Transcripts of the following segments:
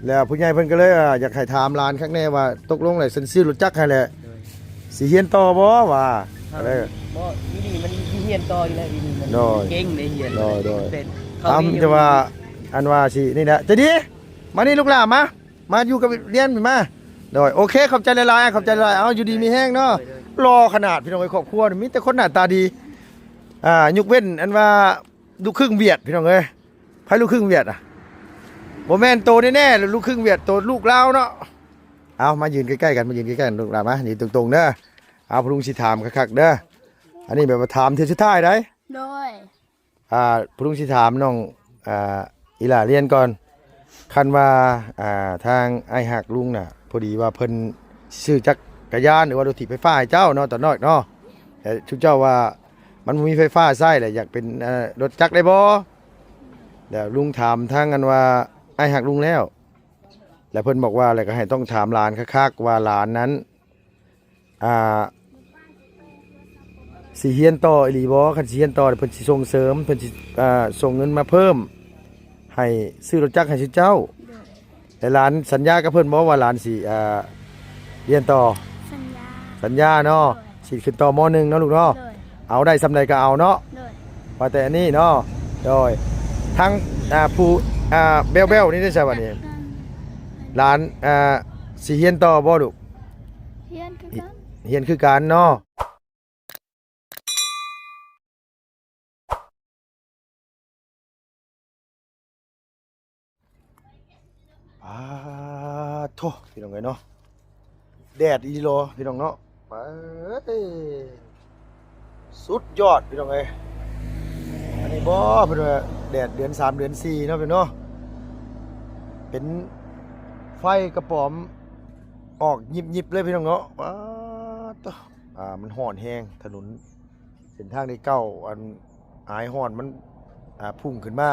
ແລ້ວຜູ້ໃຫຍ່ເພິ່ນກໍເລີຍ ອ່າ ຢາກໃຫ້ຖາມຫຼານຄັກແນ່ວ່າ ຕົກລົງແລ້ວຊິຊື້ລົດຈັກໃຫ້ແຫຼະ ໂດຍ ຊິຮຽນຕໍ່ບໍ່ວ່າ ກໍເລີຍ ບໍ່ ປີນີ້ມັນຮຽນຕໍ່ຢູ່ແລ້ວ ປີນີ້ມັນ ໂດຍ ເກັ່ງໃນຮຽນ ໂດຍ ໂດຍ ເປັນ ເຂົາ ອາ ມີ ແຕ່ວ່າ ອັນວ່າຊິນີ້ແຫຼະ ໃຈດີ ມານີ້ລູກຫຼ້າມາ ມາຢູ່ກັບລຽນມາ ໂດຍ ໂອເຄ ຂອບໃຈຫຼາຍໆ ຂອບໃຈຫຼາຍໆ ເອົາ ຢູ່ດີມີແຮງເນາະ ໂດຍ ໂດຍ ຫຼໍ່ຂະໜາດ ພີ່ນ້ອງເອີຍ ຄອບຄົວນີ້ມີແຕ່ຄົນໜ້າຕາດີ ອ່າ ຍົກເວັ້ນອັນວ່າລູກຄຶ່ງຫວຽດ ພີ່ນ້ອງເອີຍ ໃຜລູກຄຶ່ງຫວຽດອະ ບໍ່ແມ່ນໂຕແນ່ໆ ລູກຄຶ່ງຫວຽດ ໂຕລູກລາວເນາະ ເອົາ ມາຢືນໃກ້ໆກັນ ມາຢືນໃກ້ໆກັນ ລູກຫຼ້າມາ ຢືນຕົງໆເດີ ເອົາ ພໍ່ລຸງຊິຖາມຄັກໆເດີ ອັນນີ້ແບບວ່າຖາມເທື່ອສຸດທ້າຍໃດ ໂດຍ ອ່າ ພໍ່ລຸງຊິຖາມນ້ອງ ອ່າ ອີຫຼ້າລຽນກ່ອນ ຄັນວ່າ ອ່າ ທາງອ້າຍຮັກລຸງນະ ພໍດີວ່າເພິ່ນຊື້ຈັກກະຍານ ຫຼືວ່າລົດຖີບໄຟຟ້າໃຫ້ເຈົ້າເນາະ ຕອນນ້ອຍເນາະ ແຕ່ຊຸມເຈົ້າວ່າມັນບໍ່ມີໄຟຟ້າໃຊ້ແຫຼະ ຢາກເປັນ ເອີ ລົດຈັກໄດ້ບໍ່? ແລ້ວລຸງຖາມທາງອັນວ່າອ້າຍຮັກລຸງແລ້ວ ແລ້ວເພິ່ນບອກວ່າ ແລ້ວກໍໃຫ້ຕ້ອງຖາມຫຼານຄັກໆວ່າຫຼານນັ້ນ ອ່າ ຊິຮຽນຕໍ່ອີ່ຫຼີບໍ່? ຄັນຊິຮຽນຕໍ່ ເພິ່ນຊິສົ່ງເສີມ ເພິ່ນຊິ ອ່າ ສົ່ງເງິນມາເພີ່ມ ໃຫ້ຊື້ລົດຈັກໃຫ້ຊຸມເຈົ້າ ໂດຍ ແລະ ຫຼານສັນຍາກັບເພິ່ນບໍ່ວ່າຫຼານຊິ ອ່າ ຮຽນຕໍ່? ສັນຍາ ສັນຍາເນາະ ໂດຍ ຊິຂຶ້ນຕໍ່ ມໍໜຶ່ງ ເນາະລູກເນາະ ໂດຍ ເອົາໄດ້ສ່ຳໃດກໍເອົາເນາະ ໂດຍ ວ່າແຕ່ອັນນີ້ເນາະ ໂດຍ ທາງ ອ່າ ຜູ້ ອ່າ ແບວໆນີ້ໄດ້ໃສບັດນີ້ ຫຼານ ອ່າ ຊິຮຽນຕໍ່ບໍ່ລູກ? ຮຽນຄືກັນ ຮຽນຄືກັນເນາະ ປາໂທ້ ພີ່ນ້ອງເອີຍເນາະ ແດດອີ່ຫຼີພີ່ນ້ອງເນາະ ປາເອີຍ ສຸດຍອດພີ່ນ້ອງເອີຍ ອັນນີ້ບໍ່ ເພິ່ນວ່າແດດເດືອນສາມເດືອນສີ່ເນາະ ພີ່ນ້ອງເນາະ ເປັນໄຟກະປອມ ອອກຍິບໆເລີຍພີ່ນ້ອງເນາະ ປາໂທ້ ອ່າ ມັນຮ້ອນແຮງ ຖະໜົນເສັ້ນທາງທີ່ເກົ່າ ອັນ ອາຍຮ້ອນມັນ ອ່າ ພຸ່ງຂຶ້ນມາ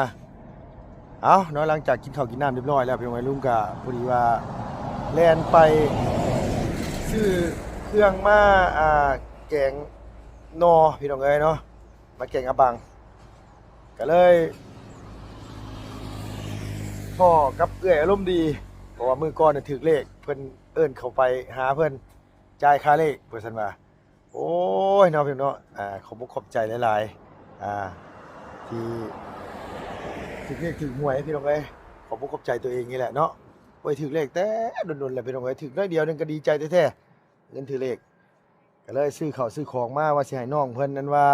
ເອົາເນາະ ຫຼັງຈາກກິນເຂົ້າກິນນ້ຳຮຽບຮ້ອຍແລ້ວ ພີ່ນ້ອງເອີຍ ລຸງກະພໍດີວ່າແລ່ນໄປຊື້ເຄື່ອງມາ ອ່າ ແກງໜໍ່ ພີ່ນ້ອງເອີຍເນາະ ມາແກງອາບັງ ກະເລີຍພໍ້ກັບເອື້ອຍອາລົມດີ ເພາະວ່າມື້ກ່ອນຖືກເລກ ເພິ່ນເອີ້ນເຂົ້າໄປຫາເພິ່ນ ຈ່າຍຄ່າເລກ ວ່າຊັ້ນວ່າ ໂອ້ຍ ເນາະ ພີ່ນ້ອງເນາະ ອ່າ ຂອບອົກຂອບໃຈຫຼາຍໆ ອ່າ ທີ່ຖືກເລກຖືກຫວຍ ພີ່ນ້ອງເອີຍ ຂອບອົກຂອບໃຈຕົວເອງນີ້ແຫຼະເນາະ ໂອ້ຍ ຖືກເລກແຕ່ດົນໆແລ້ວ ພີ່ນ້ອງເອີຍ ຖືກໜ້ອຍດຽວໜຶ່ງກໍດີໃຈແທ້ໆ ເງິນຖືກເລກ ກໍເລີຍຊື້ເຂົ້າຊື້ຂອງມາ ວ່າຊິໃຫ້ນ້ອງເພິ່ນ ອັນວ່າ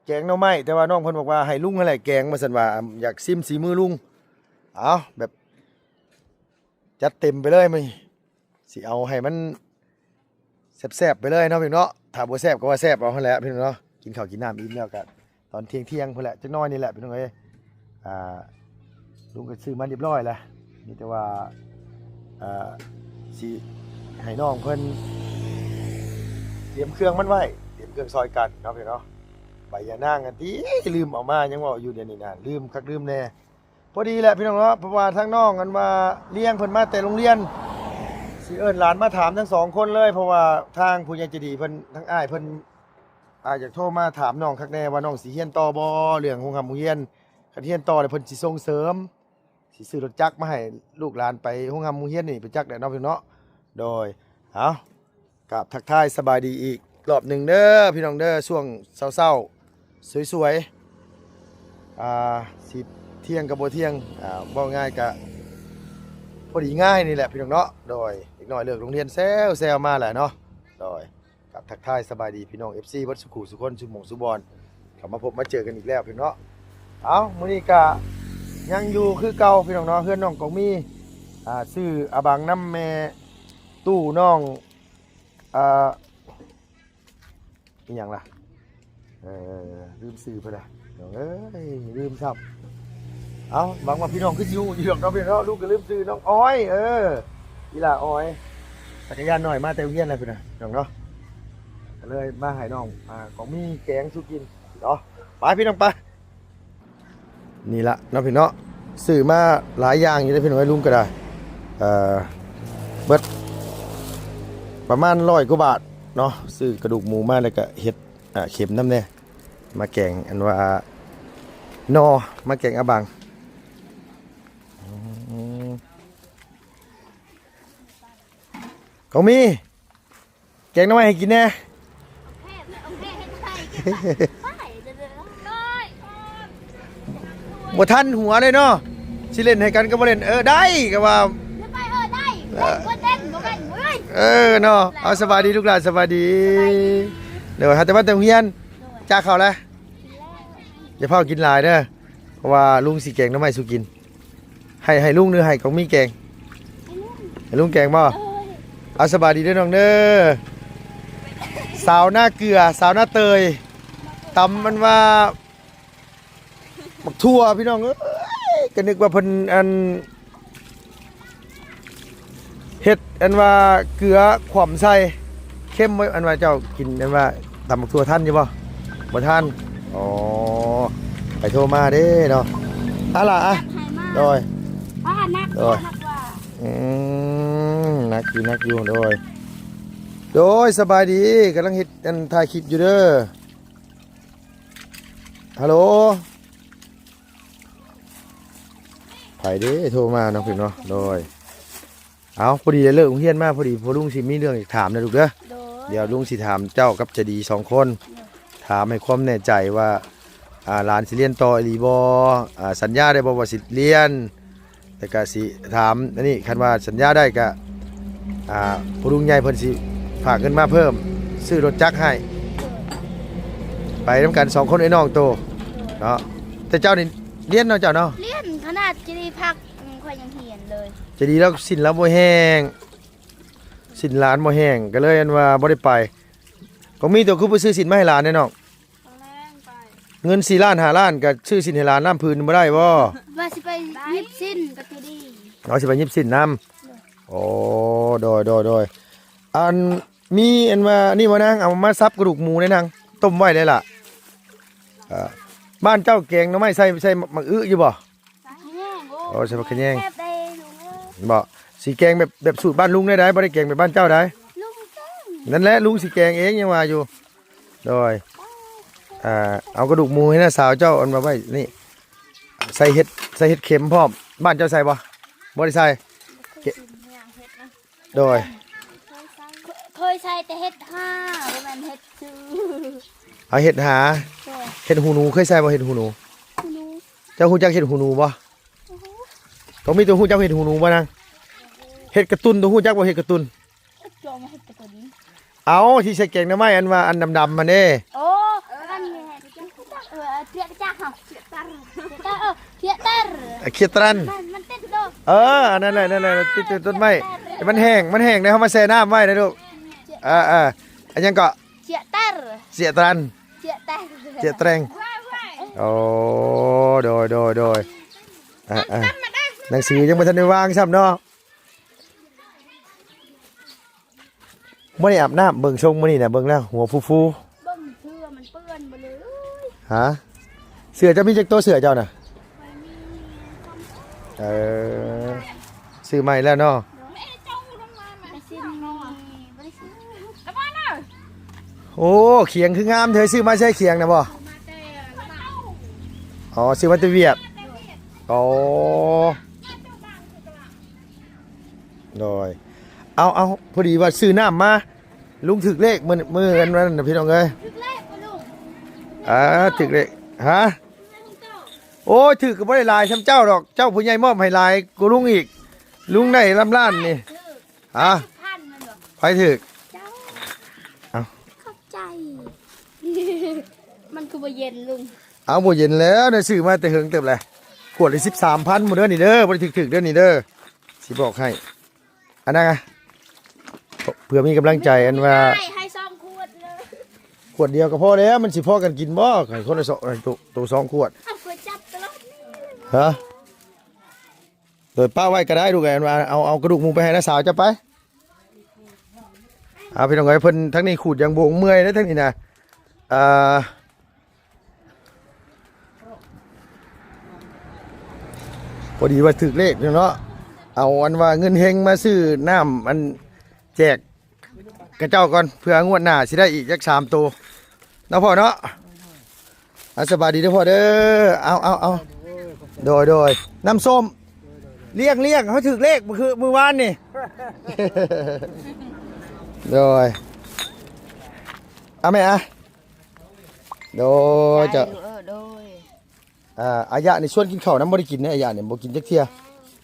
ແກງໜໍ່ໄມ້ ແຕ່ວ່ານ້ອງເພິ່ນບອກວ່າໃຫ້ລຸງຫັ້ນແຫຼະແກງ ວ່າຊັ້ນວ່າ ຢາກຊິມສີມືລຸງ ເອົາ ແບບ ຈັດເຕັມໄປເລີຍມື້ນີ້ ຊິເອົາໃຫ້ມັນແຊບໆໄປເລີຍເນາະພີ່ນ້ອງເນາະ ຖ້າບໍ່ແຊບກໍວ່າແຊບເອົາຫັ້ນແຫຼະພີ່ນ້ອງເນາະ ກິນເຂົ້າກິນນ້ຳອີ່ມແລ້ວກໍຕອນທ່ຽງໆພຸ້ນແຫຼະ ຈັກໜ້ອຍນີ້ແຫຼະພີ່ນ້ອງເອີຍ ອ່າ ລຸງກໍຊື້ມາຮຽບຮ້ອຍແລ້ວ ມີແຕ່ວ່າ ອ່າ ຊິໃຫ້ນ້ອງເພິ່ນຕຽມເຄື່ອງມັນໄວ້ ຕຽມເຄື່ອງຊ່ອຍກັນເນາະພີ່ນ້ອງເນາະ ໃບຢານາງອັນຕິ ລືມເອົາມາ ຍັງເວົ້າຢູ່ດຽວນີ້ນະ ລືມຄັກລືມແນ່ ພໍດີແຫຼະພີ່ນ້ອງເນາະ ເພາະວ່າທາງນ້ອງອັນວ່າລ້ຽງເພິ່ນມາແຕ່ໂຮງຮຽນ ຊິເອີ້ນຫຼານມາຖາມທັງສອງຄົນເລີຍ ເພາະວ່າທາງຜູ້ໃຫຍ່ໃຈດີເພິ່ນ ທາງອ້າຍເພິ່ນ ອາດຢາກໂທມາຖາມນ້ອງຄັກແນ່ວ່ານ້ອງຊິຮຽນຕໍ່ບໍ່ ເລື່ອງໂຮງຮ່ຳໂຮງຮຽນ ຄັນຮຽນຕໍ່ແລ້ວເພິ່ນຊິສົ່ງເສີມ ຊິຊື້ລົດຈັກມາໃຫ້ລູກຫຼານໄປໂຮງຮ່ຳໂຮງຮຽນນີ້ ໄປຈັກແຫຼະເນາະພີ່ນ້ອງເນາະ ໂດຍ ເອົາ ກາບທັກທາຍສະບາຍດີອີກລອບໜຶ່ງເດີພີ່ນ້ອງເດີ ຊ່ວງເຊົ້າໆ ສວຍໆ ອ່າ ຊິທ່ຽງກໍບໍ່ທ່ຽງ ອ່າ ເວົ້າງ່າຍກະພໍດີງ່າຍນີ້ແຫຼະພີ່ນ້ອງເນາະ ໂດຍ ເດັກນ້ອຍເລີກໂຮງຮຽນແຊວໆມາແຫຼະເນາະ ໂດຍ ກາບທັກທາຍສະບາຍດີພີ່ນ້ອງເອັຟຊີເບິດສູ່ຄູ່ສູ່ຄົນ ສູ່ໝ່ອງສູ່ບ່ອນ ເຂົ້າມາພົບມາເຈີກັນອີກແລ້ວພີ່ນ້ອງເນາະ ເອົ້າ ມື້ນີ້ກະຍັງຢູ່ຄືເກົ່າພີ່ນ້ອງເນາະ ເຮືອນນ້ອງກອງມີ ອ່າ ຊື້ອາບັງນຳແມ່ຕູ້ນ້ອງ ອ່າ ອີ່ຫຍັງລະ ເອີ ລືມຊື່ເພິ່ນລະ ນ້ອງເອີຍ ລືມຊ້ຳ ເອົ້າ ຫວັງວ່າພີ່ນ້ອງຄືຊິຮູ້ຢູ່ດອກເນາະ ພີ່ນ້ອງເນາະ ລຸງກໍລືມຊື່ ນ້ອງອອຍ ເອີ ອີຫຼ້າອອຍ ຈັກກະຍານນ້ອຍມາແຕ່ໂຮງຮຽນແລ້ວພຸ້ນນະ ນ້ອງເນາະ ກໍເລີຍມາໃຫ້ນ້ອງ ອ່າ ຂອງມີແກງສູ່ກິນເນາະ ໄປພີ່ນ້ອງໄປ ນີ້ລະເນາະພີ່ນ້ອງເນາະ ຊື້ມາຫຼາຍຢ່າງຢູ່ເດ້ພີ່ນ້ອງເອີຍ ລຸງກໍໄດ້ ເອີ ເບິດປະມານຮ້ອຍກວ່າບາດເນາະ ຊື້ກະດູກໝູມາ ແລ້ວກໍເຫັດ ອ່າ ເຂັມນຳແດ່ ມາແກງ ອັນວ່າໜໍ່ ມາແກງອາບັງ ອືມ ກອງມີ ແກງໜໍ່ໄມ້ໃຫ້ກິນແດ່. ບໍ່ທັນຫົວເລີຍເນາະ ຊິເລ່ນໃຫ້ກັນກໍບໍ່ເລ່ນ. ເອີ ໄດ້ ກໍວ່າ ເອີ ເນາະ. ເອົາ ສະບາຍດີລູກຫຼານ ສະບາຍດີ. ສະບາຍດີ. ໂດຍ ຫາແຕ່ມາແຕ່ໂຮງຮຽນ. ໂດຍ ຈ້າເຂົ້າແລ້ວ. ກິນແລ້ວ. ຢ່າພາວກິນຫຼາຍເດີ ເພາະວ່າລຸງຊິແກງໜໍ່ໄມ້ສູ່ກິນ. ໃຫ້ ໃຫ້ລຸງ ຫຼື ໃຫ້ກອງມີແກງ? ໃຫ້ລຸງ ໃຫ້ລຸງແກງບໍ່? ໂດຍ. ເອົາ ສະບາຍດີເດີນ້ອງເດີ. ສາວນາເກືອ ສາວນາເຕີຍ ຕຳມັນວ່າ ບັກຖົ່ວ ພີ່ນ້ອງເອີຍ ກໍນຶກວ່າເພິ່ນ ອັນ ເຮັດ ອັນວ່າເກືອຂວ້ຳໃສ່ ເຄັມບໍ່? ອັນວ່າເຈົ້າກິນ ອັນວ່າຕຳບັກຖົ່ວທັນຢູ່ບໍ່? ບໍ່ທັນ. ອໍ ໃຜໂທມາເດ້ເນາະ. ອາລະ ອະ ໂດຍ ອາ ໜັກ ໂດຍ ໜັກວ່າ ອືມ ໜັກຢູ່ ໜັກຢູ່. ໂດຍ ໂດຍ ສະບາຍດີ ກຳລັງເຮັດ ອັນ ຖ່າຍຄລິບຢູ່ເດີ. ຮັລໂຫຼ ໃຜເດ້ໂທມາເນາະ ພີ່ນ້ອງເນາະ. ໂດຍ ເອົາ ພໍດີໄດ້ເລີກໂຮງຮຽນມາ ພໍດີພໍ່ລຸງຊິມີເລື່ອງຢາກຖາມນະລູກເດີ. ໂດຍ ດຽວລຸງຊິຖາມເຈົ້າກັບໃຈດີສອງຄົນ ໂດຍ ຖາມໃຫ້ຄວາມແນ່ໃຈວ່າ ອ່າ ຫຼານຊິຮຽນຕໍ່ອີ່ຫຼີບໍ່? ອ່າ ສັນຍາໄດ້ບໍ່ວ່າຊິຮຽນ? ແລ້ວກະຊິຖາມອັນນີ້ ຄັນວ່າສັນຍາໄດ້ກະ ອ່າ ຜູ້ລຸງໃຫຍ່ເພິ່ນຊິຝາກເງິນມາເພີ່ມ ຊື້ລົດຈັກໃຫ້ ໄປນຳກັນສອງຄົນເອື້ອຍນ້ອງໂຕເນາະ. ແຕ່ເຈົ້ານີ້ຮຽນເນາະ ເຈົ້າເນາະ? ຮຽນຂະໜາດຈະໄດ້ພັກ ອືມ ຂ້ອຍຍັງຮຽນເລີຍ. ຈະດີແລ້ວ ສິນລາວບໍ່ແຫ້ງ ສິນຫຼານບໍ່ແຫ້ງ ກໍເລີຍອັນວ່າບໍ່ໄດ້ໄປ. ກອງມີ ໂຕຄືບໍ່ຊື້ສິນມາໃຫ້ຫຼານແດ່ນ້ອງ? ຕອນແລງໄປ ເງິນສີ່ລ້ານຫ້າລ້ານ ກໍຊື້ສິນໃຫ້ຫຼານລ້ານຜືນບໍ່ໄດ້ບໍ່? ວ່າຊິໄປຍິບສິນກັບເຈດີ. ເອົາ ຊິໄປຍິບສິນນຳ. ໂດຍ ໂອ້ ໂດຍ ໂດຍ ໂດຍ. ອັນ ມີອັນວ່ານີ້ບໍ່ນາງ? ເອົາມາສັບກະດູກໝູແດ່ນາງ ຕົ້ມໄວ້ໄດ້ລະ. ເອີ ບ້ານເຈົ້າແກງໜໍ່ໄມ້ໃສ່ ໃສ່ໝາກອຶຢູ່ບໍ່? ໃສ່ ໂອ້ ໃສ່ໝາກຂະແຍງ ແຊບເດ້ລຸງເອີຍ. ບໍ່ ຊິແກງແບບ ແບບສູດບ້ານລຸງໄດ້ໃດ ບໍ່ໄດ້ແກງແບບບ້ານເຈົ້າໃດ. ລຸງແກງ ນັ້ນແຫຼະ ລຸງຊິແກງເອງ ຍັງວ່າຢູ່. ໂດຍ ອ່າ ເອົາກະດູກໝູໃຫ້ນ້າສາວເຈົ້າ ອັນວ່າໄວ້ນີ້ ໃສ່ເຫັດ ໃສ່ເຫັດເຂັມພ້ອມ. ບ້ານເຈົ້າໃສ່ບໍ່? ບໍ່ໄດ້ໃສ່. ໂດຍ ເຄີຍໃສ່ແຕ່ເຫັດຫ່າ ບໍ່ແມ່ນເຫັດຊື່. ເອົາເຫັດຫາ. ໂດຍ ເຫັດຫູໜູເຄີຍໃສ່ບໍ່? ເຫັດຫູໜູ ຫູໜູ ເຈົ້າຮູ້ຈັກເຫັດຫູໜູບໍ່? ບໍ່ຮູ້. ຕ້ອງມີໂຕຮູ້ຈັກເຫັດຫູໜູບໍ່ນາງ? ເຫັດກະຕຸນ ໂຕຮູ້ຈັກບໍ່ເຫັດກະຕຸນ? ເຈົ້າມາເຮັດກະຕຸນ. ເອົາ ທີ່ໃສ່ແກງໜໍ່ໄມ້ ອັນວ່າອັນດຳໆຫັ້ນເດ້. ໂອ້ ອັນນັ້ນແຫຼະ ເອີ ເພຍກະຈັກເຮົາ ເພຍຕັນ ເອີ ເພຍຕັນ ເອີ ເພຍຕັນ ມັນ ມັນຕິດດອກ. ເອີ ອັນນັ້ນແຫຼະ ນັ້ນແຫຼະ ຕິດຢູ່ຕົ້ນໄມ້. ມັນແຫ້ງ ມັນແຫ້ງເດ້ ເຮົາມາແຊ່ນ້ຳໄວ້ນະລູກ. ເອີ ເອີ ອັນຫຍັງເກາະ? ເພຍຕັນ ເພຍຕັນ ເພຍຕັນ ເພຍແຕງ. ໂອ້ ໂດຍ ໂດຍ ໂດຍ. ເອີ ເອີ ໜັງສືຍັງບໍ່ທັນໄດ້ວາງຊ້ຳເນາະ. ບໍ່ໄດ້ອາບນ້ຳ ເບິ່ງຊົງມື້ນີ້ນະ ເບິ່ງແລ້ວຫົວຟູໆ. ເບິ່ງເທື່ອມັນເປື້ອນເບິດເລີຍ. ຮະ ເສື້ອເຈົ້າມີຈັກໂຕ ເສື້ອເຈົ້ານະ? ເອີ ຊື້ໃໝ່ແລ້ວເນາະ. ໂອ້ ຂຽງຄືງາມເທີ ຊື້ມາໃສ່ຂຽງນະບໍ່? ອໍ ຊື້ມາແຕ່ຫວຽດ. ອໍ ໂດຍ ເອົາ ເອົາ ພໍດີວ່າຊື້ນ້ຳມາ ລຸງຖືກເລກມື້ ມື້ອັນນັ້ນນະ ພີ່ນ້ອງເອີຍ. ຖືກເລກບໍ່ລຸງ? ອ່າ ຖືກເລກ. ຮະ? ໂອ້ຍ ຖືກກໍບໍ່ໄດ້ຫຼາຍສ່ຳເຈົ້າດອກ ເຈົ້າຜູ້ໃຫຍ່ມອບໃຫ້ຫຼາຍກວ່າລຸງອີກ. ລຸງໄດ້ລ້ານໆນີ້. ຮະ? ໃຜຖືກ? ເຈົ້າ. ເອົ້າ ຂອບໃຈ. ມັນຄືບໍ່ເຢັນລຸງ? ເອົາ ບໍ່ເຢັນແລ້ວ ໄດ້ຊື້ມາແຕ່ເຫິງເຕີບແລ້ວ. ຂວດລະສິບສາມພັນໝົດເດີນີ້ເດີ ບໍ່ໄດ້ຖືກໆເດີນີ້ເດີ ຊິບອກໃຫ້. ອັນນັ້ນ ເພື່ອມີກຳລັງໃຈ ອັນວ່າ ໃຫ້ສອງຂວດເລີຍ. ຂວດດຽວກໍພໍແລ້ວ ມັນຊິພໍກັນກິນບໍ່? ໃຫ້ຄົນລະສອງ ໃຫ້ໂຕ ໂຕສອງຂວດ. ເອົາຂວດຈັບຕະຫຼອດ. ຮະ? ໂດຍ ປະໄວ້ກໍໄດ້ລູກເອີຍ ອັນວ່າເອົາ ເອົາກະດູກໝູໄປໃຫ້ນ້າສາວເຈົ້າໄປ. ເອົາ ພີ່ນ້ອງເອີຍ ເພິ່ນທາງນີ້ຂູດຢາງບົງ ເມື່ອຍເດ້ທາງນີ້ນະ. ອ່າ ພໍດີວ່າຖືກເລກເນາະ ເອົາອັນວ່າເງິນເຮັງມາຊື້ນ້ຳ ອັນ ແຈກ ຂະເຈົ້າກ່ອນ ເພື່ອງວດໜ້າຊິໄດ້ອີກຈັກສາມໂຕເນາະພໍ່ເນາະ. ອ່າ ສະບາຍດີເດີພໍ່ເດີ. ເອົາ ເອົາ ເອົາ ໂດຍ ໂດຍ ນ້ຳສົ້ມ ລ້ຽງ ລ້ຽງ ເຮົາຖືກເລກມື້ຄື ມື້ວານນີ້. ໂດຍ ເອົາແມ່ອະ ໂດຍ ເຈົ້າ ເອີ ໂດຍ ອ່າ ອາຍະນີ້ຊວນກິນເຂົ້ານຳ ບໍ່ໄດ້ກິນເດ້ ອາຍະນີ້ບໍ່ກິນຈັກເທື່ອ.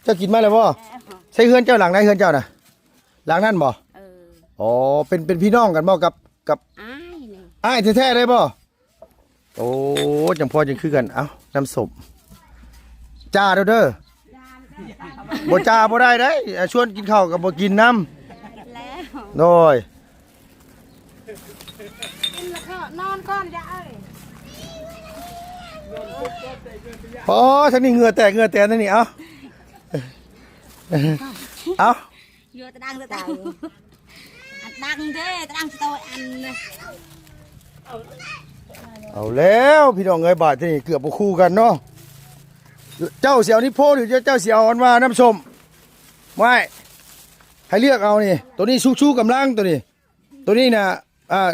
ເຈົ້າກິນມາແລ້ວບໍ່? ໃສ່ເຮືອນເຈົ້າ ຫຼັງໃດເຮືອນເຈົ້ານະ? ຫຼັງນັ້ນບໍ່? ເອີ ອໍ ເປັນ ເປັນພີ່ນ້ອງກັນບໍ່ກັບ ກັບ ອ້າຍນີ້ ອ້າຍແທ້ໆເລີຍບໍ່? ໂອ້ ຈັ່ງພໍຈັ່ງຄືກັນ. ເອົ້າ ນ້ຳສົ້ມ ຈ້າເດີ້ ບໍ່ຈ້າບໍ່ໄດ້ເດ້. ອາ ຊວນກິນເຂົ້າກໍບໍ່ກິນນຳ ແລ້ວ ໂດຍ ກິນແລ້ວກໍນອນກ່ອນ ຢ່າເອີຍ. ອໍ ທາງນີ້ເຫື່ອແຕກເຫື່ອແຕນ ທາງນີ້ ເອົ້າ ເອົ້າ ເຫື່ອຕະດັງ ຕະດັງ ອັນດັງເດ້ ຕະດັງສະໂຕຍ ອັນ ເອົາແລ້ວພີ່ນ້ອງເອີຍ ບາດນີ້ເກືອບບໍ່ຄູ່ກັນເນາະ. ເຈົ້າຊິເອົານິໂພ ຫຼື ເຈົ້າ ເຈົ້າຊິເອົາອັນວ່ານ້ຳສົ້ມ? ໄວ້ ໃຫ້ເລືອກເອົານີ້ ໂຕນີ້ຊູໆກຳລັງ ໂຕນີ້ ໂຕນີ້ນະ ອ່າ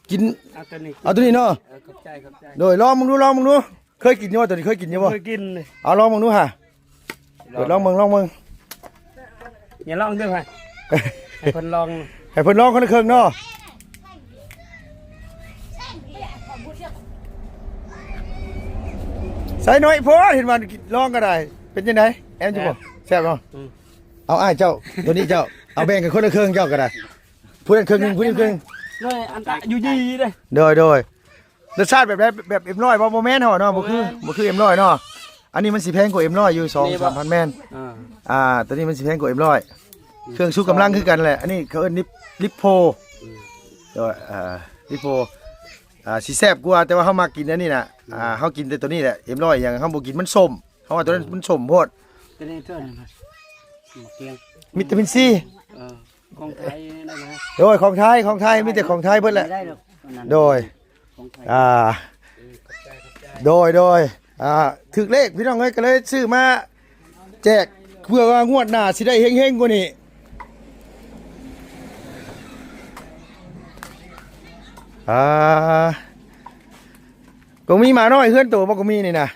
ກິນ ເອົາໂຕນີ້ ເອົາໂຕນີ້ເນາະ. ເອີ ຂອບໃຈ ຂອບໃຈ. ໂດຍ ລອງເບິ່ງດູ ລອງເບິ່ງດູ. ເຄີຍກິນຢູ່ບໍ່ ໂຕນີ້ ເຄີຍກິນຢູ່ບໍ່? ເຄີຍກິນ. ເອົາ ລອງເບິ່ງດູຫາ ເປີດລອງເບິ່ງ ລອງເບິ່ງ. ຢ່າລອງເດີ້ ໃຫ້ເພິ່ນລອງ ໃຫ້ເພິ່ນລອງຄົນລະເຄິ່ງເນາະ. ໃສ່ໜ້ອຍໂພດ ເຫັນວ່າລອງກໍໄດ້. ເປັນຈັ່ງໃດ ແອມຢູ່ບໍ່? ແຊບ ແຊບເນາະ. ອືມ ເອົາອ້າຍເຈົ້າ ໂຕນີ້ເຈົ້າ ເອົາແບ່ງກັນຄົນລະເຄິ່ງ ເຈົ້າກໍໄດ້ ຜູ້ນັ້ນເຄິ່ງໜຶ່ງ ຜູ້ນີ້ເຄິ່ງໜຶ່ງ. ເລີຍ ອັນຕະຢູ່ດີເດ້. ໂດຍ ໂດຍ. ລົດຊາດແບບໃດ? ແບບເອັມຮ້ອຍບໍ່? ບໍ່ແມ່ນເຮົາເນາະ ບໍ່ຄື ບໍ່ຄືເອັມຮ້ອຍເນາະ. ອັນນີ້ມັນຊິແພງກວ່າເອັມຮ້ອຍຢູ່ ສອງສາມພັນ ແມ່ນ. ອ່າ ອ່າ ຕົວນີ້ມັນຊິແພງກວ່າເອັມຮ້ອຍ. ເຄື່ອງຊູກຳລັງຄືກັນແຫຼະ. ອັນນີ້ເຂົາເອີ້ນລິບ ລິບໂພ. ອືມ ໂດຍ ອ່າ ລິບໂພ ອ່າ ຊິແຊບກວ່າ ແຕ່ວ່າເຮົາມັກກິນອັນນີ້ນະ. ອ່າ ເຮົາກິນແຕ່ຕົວນີ້ແຫຼະ ເອັມຮ້ອຍຫຍັງເຮົາບໍ່ກິນ ມັນສົ້ມ. ເຮົາວ່າຕົວນັ້ນມັນສົ້ມໂພດ. ຕົວນີ້ເທົ່ານັ້ນນະ ໝາກກຽງ ວິຕາມິນຊີ. ເອີ ຂອງໄທນະ. ໂດຍ ຂອງໄທ ຂອງໄທ ມີແຕ່ຂອງໄທເບິດແຫຼະ. ໂດຍ ອ່າ ໂດຍ ໂດຍ ອ່າ ຖືກເລກພີ່ນ້ອງເອີຍ ກໍເລີຍຊື້ມາແຈກ ເພື່ອວ່າງວດໜ້າຊິໄດ້ເຮັງໆກວ່ານີ້. ອ່າ ກໍມີໝານ້ອຍເຮືອນໂຕບໍ່ ກໍມີນີ້ນະ.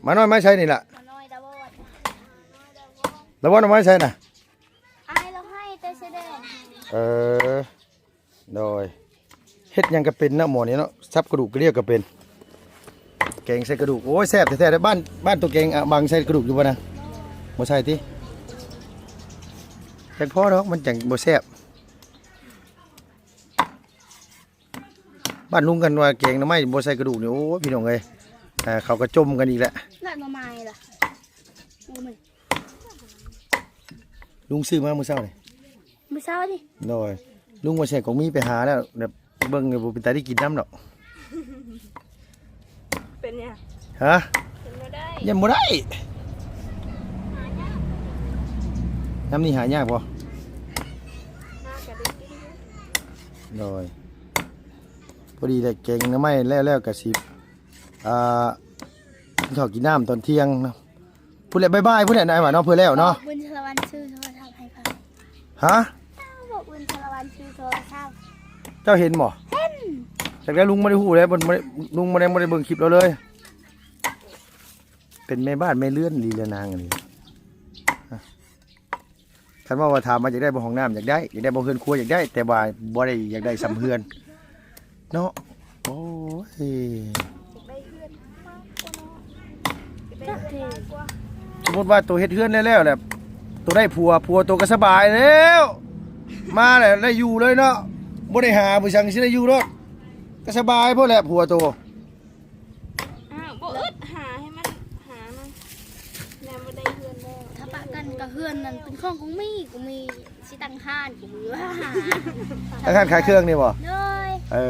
ໝານ້ອຍມາໃສນີ້ລະ? ໝານ້ອຍດາວອນ ດາວອນເອົາມາໃສນະ? ອ້າຍລາວໃຫ້ແຕ່ເສແດງ. ເອີ ໂດຍ ເຮັດຫຍັງກໍເປັນເນາະ ໝໍນີ້ເນາະ ສັບກະດູກກະເລຍກໍເປັນ ແກງໃສ່ກະດູກ. ໂອ້ຍ ແຊບແທ້ໆເດ້. ບ້ານ ບ້ານຕົວແກງ ອະ ບັງໃສ່ກະດູກຢູ່ບໍ່ນະ? ບໍ່ໃສ່ຕິ? ຈັ່ງພໍດອກ ມັນຈັ່ງບໍ່ແຊບ. ບ້ານລຸງກັນວ່າແກງໜໍ່ໄມ້ບໍ່ໃສ່ກະດູກນີ້ ໂອ້ຍ ພີ່ນ້ອງເອີຍ ເຂົາກໍຈົ່ມກັນອີກແຫຼະ. ລາດໜໍ່ໄມ້ລະ ລຸງຊື້ມາມື້ເຊົ້ານີ້ ມື້ເຊົ້ານີ້. ໂດຍ ລຸງວ່າໃສ່ກອງມີໄປຫາແລ້ວ ແບບເບິ່ງນີ້ບໍ່ເປັນຕາໄດ້ກິນນຳດອກ. ເປັນຫຍັງ? ຮະ? ເປັນບໍ່ໄດ້ ຍັງບໍ່ໄດ້. ຫາຍາກ ຍາມນີ້ຫາຍາກບໍ່? ຫາກໍໄດ້ກິນຢູ່. ໂດຍ ພໍດີແຫຼະ ແກງໜໍ່ໄມ້ແລ້ວ ແລ້ວກໍຊິ ອ່າ ກິນເຂົ້າກິນນ້ຳຕອນທ່ຽງເນາະ. ພຸ້ນແຫຼະ ບ່າຍໆ ພຸ້ນແຫຼະ ນາຍວ່າເນາະ ເພື່ອແລ້ວເນາະ. ບອກບຸນສາລະວັນຊື້ໂທລະສັບໃຫ້ເພິ່ນ. ຮະ? ບອກບຸນສາລະວັນຊື້ໂທລະສັບ. ເຈົ້າເຫັນບໍ່? ເຫັນ. ຈັກແລ້ວ ລຸງບໍ່ໄດ້ຮູ້ເດ້ ເພິ່ນບໍ່ໄດ້ ລຸງບໍ່ໄດ້ ບໍ່ໄດ້ເບິ່ງຄລິບລາວເລີຍ. ເປັນແມ່ບ້ານແມ່ເຮືອນດີແລ້ວນາງອັນນີ້. ຄັນວ່າ ວ່າຖາມວ່າຢາກໄດ້ບໍ່ຫ້ອງນ້ຳ? ຢາກໄດ້. ຢາກໄດ້ບໍ່ເຮືອນຄົວ? ຢາກໄດ້ ແຕ່ວ່າບໍ່ໄດ້ຢາກໄດ້ສ່ຳເຮືອນເນາະ. ໂອ້ຍ ຢາກໄດ້ເຮືອນມາກກວ່າເນາະ ຢາກໄດ້ເຮືອນມາກກວ່າ. ສົມມຸດວ່າໂຕເຮັດເຮືອນໄດ້ແລ້ວແຫຼະ ໂຕໄດ້ຜົວ ຜົວໂຕກໍສະບາຍແລ້ວ ມາແລ້ວໄດ້ຢູ່ເລີຍເນາະ. ບໍ່ໄດ້ຫາບໍ່ສັງ ຊິໄດ້ຢູ່ໂລດ ກໍສະບາຍໂພດແຫຼະຜົວໂຕ. ອ້າວ ບໍ່ອຶດຫາໃຫ້ມັນ ຫາມັນ ແນວບໍ່ໄດ້ເຮືອນແລ້ວ. ຖ້າປະກັນກໍເຮືອນນັ້ນເປັນຂອງກຸງມີ ກຸງມີຊິຕັ້ງຮ້ານ ກຸງມີວ່າ ຕັ້ງຮ້ານຂາຍເຄື່ອງນີ້ບໍ່? ໂດຍ ເອີ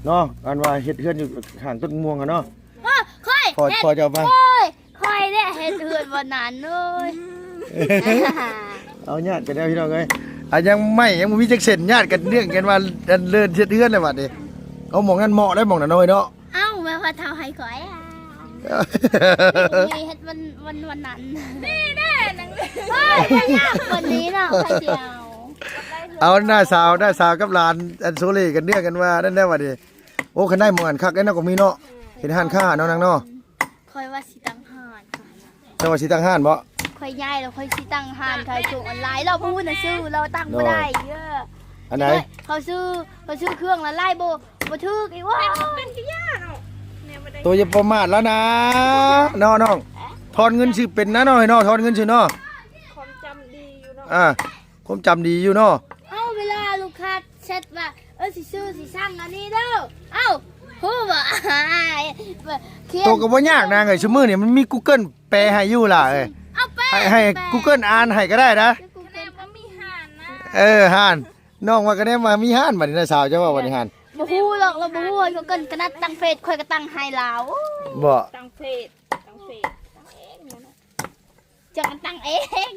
ເນາະ ອັນວ່າເຮັດເຮືອນຢູ່ຂ້າງຕົ້ນມ່ວງຫັ້ນເນາະ. ພໍ່ ຂ້ອຍ ພໍ່ ເຮັດ ພໍ່ເຈົ້າມາ ໂອ້ຍ ຂ້ອຍແຫຼະເຮັດເຮືອນບ່ອນນັ້ນເລີຍ. ເອົາຍາດກັນແລ້ວພີ່ນ້ອງເອີຍ ອັນຍັງໄມ້ຍັງບໍ່ມີຈັກເສັ້ນ ຍາດກັນເລື່ອງກັນວ່າ ອັນເລີນເຮັດເຮືອນແລ້ວບັດນີ້. ເອົາ ໝ່ອງນັ້ນເໝາະໄດ້ ໝ່ອງນັ້ນນ້ອຍເນາະ. ເອົ້າ ແມ່ວ່າເຖົ້າໃຫ້ຂ້ອຍ ອາ ມີເຮັດວັນ ວັນ ວັນນັ້ນ ນີ້ແນ່ໜັງ ໂອ້ຍ ບໍ່ຍາກກວ່ານີ້ເນາະ ຂ້ອຍຊິເອົາ. ເອົາ ນ້າສາວ ນ້າສາວກັບຫຼານ ອັນໂຊເລກັນເລື່ອງກັນວ່ານັ້ນແຫຼະບັດນີ້. ໂອ້ ຄັນໄດ້ໝ່ອງອັນຄັກໄດ້ເນາະ ກໍມີເນາະ ເຮັດຮ້ານຄ້າເນາະນາງເນາະ. ຂ້ອຍວ່າຊິຕັ້ງຮ້ານ ເຈົ້າວ່າຊິຕັ້ງຮ້ານບໍ່? ຂ້ອຍໃຫຍ່ແລ້ວ ຂ້ອຍຊິຕັ້ງຮ້ານຂາຍຂອງອອນລາຍ ລາວບໍ່ຮູ້ໜັງສື ລາວຕັ້ງບໍ່ໄດ້ເດີ້. ອັນໃດ? ເຂົາຊື້ ເຂົາຊື້ເຄື່ອງລະຫຼາຍບໍ່ ບໍ່ຖືກອີກ. ໂອ້ຍ ເປັນ ເປັນກະຢ້າເນາະ ແນວບໍ່ໄດ້ ໂຕຢ່າປະໝາດລະນາເນາະນ້ອງ. ທອນເງິນຊື່ເປັນນະນ້ອງເນາະ ທອນເງິນຊື່ເນາະ. ຄວາມຈຳດີຢູ່ເນາະ ອ່າ ຄວາມຈຳດີຢູ່ເນາະ. ເອົາ ເວລາລູກຄ້າແຊັດວ່າ ເອີ ຊິຊື້ ຊິສັ່ງອັນນີ້ເດີ ເອົ້າ ຮູ້ບໍ່? ໂຕກໍບໍ່ຍາກນາງເອີຍ ຊຸມື້ນີ້ມັນມີກູເກີນແປໃຫ້ຢູ່ລະເອີຍ. ເອົາແປ ໃຫ້ ໃຫ້ ແປ ກູເກີນອ່ານໃຫ້ກໍໄດ້ນະ. ກູເກີນ ເອີ ຮ້ານ ນ້ອງວ່າກະແນມວ່າມີຮ້ານ ບັດນີ້ນະສາວ ເຈົ້າວ່າບັດນີ້ຮ້ານ ບໍ່ຮູ້ດອກ ລາວບໍ່ຮູ້. ຂ້ອຍກໍເກີນກະນັດຕັ້ງເຟສ ຂ້ອຍກໍຕັ້ງໃຫ້ລາວ. ບໍ່ ຕັ້ງເຟສ ຕັ້ງເຟສ ຕັ້ງເອງ. ເຈົ້າກໍຕັ້ງເອງ.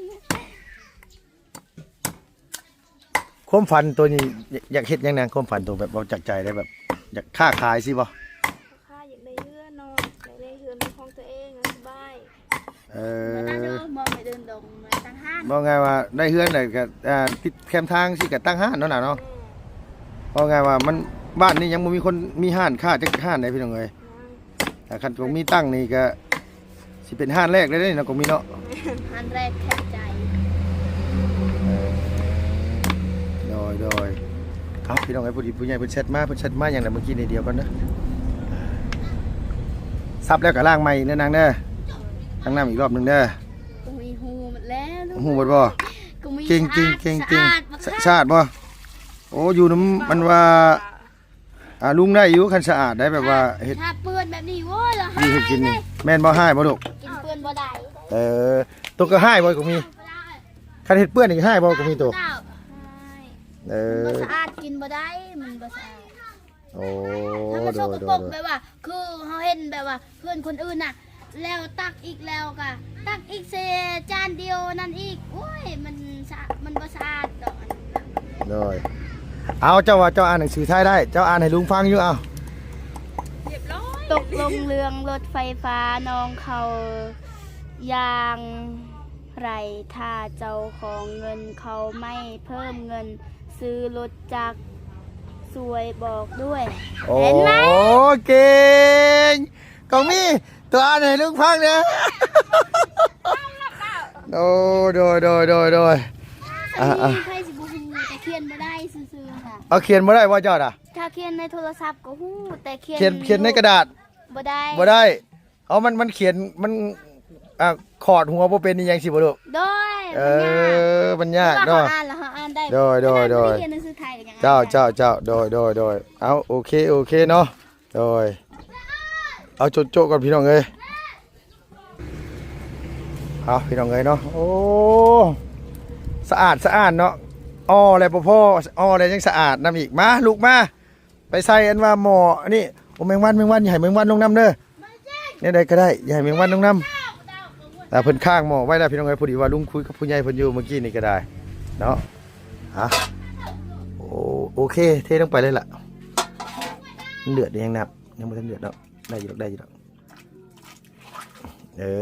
ຄວາມຝັນໂຕນີ້ ຢາກ ຢາກເຮັດຫຍັງນະ? ຄວາມຝັນໂຕແບບເວົ້າຈາກໃຈໄດ້ ແບບຢາກຄ້າຂາຍຊີ້ບໍ່? ຂ້າຢາກໄດ້ເຮືອນເນາະ ຢາກໄດ້ເຮືອນເປັນຂອງຕົວເອງ ສະບາຍ. ເອີ ບໍ່ໄດ້ເດີ ບໍ່ໄດ້ເດີນດອງ ມາຕັ້ງຮ້ານ. ເວົ້າງ່າຍວ່າໄດ້ເຮືອນແລ້ວກໍ ອ່າ ຕິດແຄມທາງຊີ້ກໍຕັ້ງຮ້ານເນາະຫຼານເນາະ. ແມ່ນ ເວົ້າງ່າຍວ່າມັນ ບ້ານນີ້ຍັງບໍ່ມີຄົນມີຮ້ານຄ້າຈັກຮ້ານໃດພີ່ນ້ອງເອີຍ. ຖ້າຄັນກອງມີຕັ້ງນີ້ກະຊິເປັນຮ້ານແລກເລີຍເດ້ເນາະ ກອງມີເນາະ. ຮ້ານແລກແທນໃຈ. ເອີ ໂດຍ ໂດຍ. ເອົາ ພີ່ນ້ອງເອີຍ ພໍດີຜູ້ໃຫຍ່ເພິ່ນແຊັດມາ ເພິ່ນແຊັດມາຫຍັງລະເມື່ອກີ້ນີ້ ດຽວກ່ອນເດີ. ສັບແລ້ວກໍລ້າງໃໝ່ອີກເດີນາງເດີ ລ້າງນ້ຳອີກລອບໜຶ່ງເດີ. ໂອ້ຍ ຮູ້ໝົດແລ້ວ ຮູ້ໝົດບໍ່? ເກັ່ງໆ ສະອາດ ສະອາດບໍ່? ໂອ້ ຢູ່ນຳ ມັນວ່າ ອ່າ ລຸງໄດ້ຢູ່ ຄັນສະອາດໄດ້ ແບບວ່າເຮັດ ຖ້າເປື້ອນແບບນີ້ ໂອ້ຍ ລະຮ້າຍເລີຍ. ແມ່ນບໍ່? ຮ້າຍບໍ່ລູກ? ກິນເປື້ອນບໍ່ໄດ້. ເອີ ໂຕກໍຮ້າຍບໍ່ ກໍມີ ບໍ່ໄດ້. ຄັນເຮັດເປື້ອນນີ້ຮ້າຍບໍ່ ກໍມີໂຕ? ເອີ ມັນບໍ່ສະອາດ ກິນບໍ່ໄດ້ ມັນບໍ່ສະອາດ. ໂອ້ ຖ້າມັນ ໂດຍ ໂດຍ ໂດຍ ແບບວ່າ ຄືເຮົາເຫັນແບບວ່າເຮືອນຄົນອື່ນນະ ແລ້ວຕັກອີກ ແລ້ວກະຕັກອີກໃສ່ຈານດຽວນັ້ນອີກ ໂອ້ຍ ມັນສະ ມັນບໍ່ສະອາດດອກ. ໂດຍ. ເອົາ ເຈົ້າວ່າເຈົ້າອ່ານໜັງສືໄທໄດ້ ເຈົ້າອ່ານໃຫ້ລຸງຟັງຢູ່ ເອົາ. ຕົກລົງເລື່ອງລົດໄຟຟ້າ ນ້ອງເຂົາຢ່າງໃດ ຖ້າເຈົ້າຂອງເງິນເຂົາໄມ່ເພີ່ມເງິນຊື້ລົດຈັກ ຊ່ວຍບອກດ້ວຍ. ໂອ້ ເຫັນໄໝ? ເກັ່ງ ກອງມີ ໂຕອ່ານໃຫ້ລຸງຟັງແດ່. ໂອ້ ໂດຍ ໂດຍ ໂດຍ ໂດຍ. ອ່າ ໃຜຊິບໍ່ຮູ້ ແຕ່ຂຽນບໍ່ໄດ້ຊື່ໆນະ. ເອົາ ຂຽນບໍ່ໄດ້ບໍ່ເຈົ້ານະ? ຖ້າຂຽນໃນໂທລະສັບກໍຮູ້ ແຕ່ຂຽນ ຂຽນ ຂຽນໃນກະດາດບໍ່ໄດ້ ບໍ່ໄດ້. ເອົາ ມັນ ມັນຂຽນ ມັນ ອ່າ ຂອດຫົວບໍ່ເປັນອີຫຍັງຊີ້ບໍ່ລູກ? ໂດຍ. ເອີ ມັນຍາກ ມັນຍາກເນາະ. ເຮົາອ່ານແລ້ວເຮົາອ່ານໄດ້. ໂດຍ ໂດຍ ໂດຍ. ເຈົ້າ ເຈົ້າ ເຈົ້າ ໂດຍ ໂດຍ ໂດຍ. ເອົາ ໂອເຄ ໂອເຄເນາະ. ໂດຍ ເອົາໂຈະໆກ່ອນພີ່ນ້ອງເອີຍ. ເອົາ ພີ່ນ້ອງເອີຍເນາະ ໂອ້ ສະອາດສະອ້ານເນາະ. ອໍ້ແລ້ວບໍ່ພໍ ອໍ້ແລ້ວຍັງສະອາດນຳອີກ. ມາ ລຸກມາ ໄປໃສ່ອັນວ່າໝໍ້ອັນນີ້. ໂອ້ ແມງວັນ ແມງວັນ ຢ່າໃຫ້ແມງວັນລົງນຳເດີ. ແນວໃດກໍໄດ້ ຢ່າໃຫ້ແມງວັນລົງນຳ. ອ່າ ເພິ່ນຄ້າງໝໍ້ໄວ້ແລ້ວພີ່ນ້ອງເອີຍ. ພໍດີວ່າລຸງຄຸຍກັບຜູ້ໃຫຍ່ເພິ່ນຢູ່ເມື່ອກີ້ນີ້ກໍໄດ້ເນາະ. ອ່ະ ໂອ ໂອເຄ ເທລົງໄປເລີຍລະ. ມັນເດືອດ ຍັງນັບ ຍັງບໍ່ທັນເດືອດເນາະ. ໄດ້ຢູ່ດອກ ໄດ້ຢູ່ດອກ. ເອີ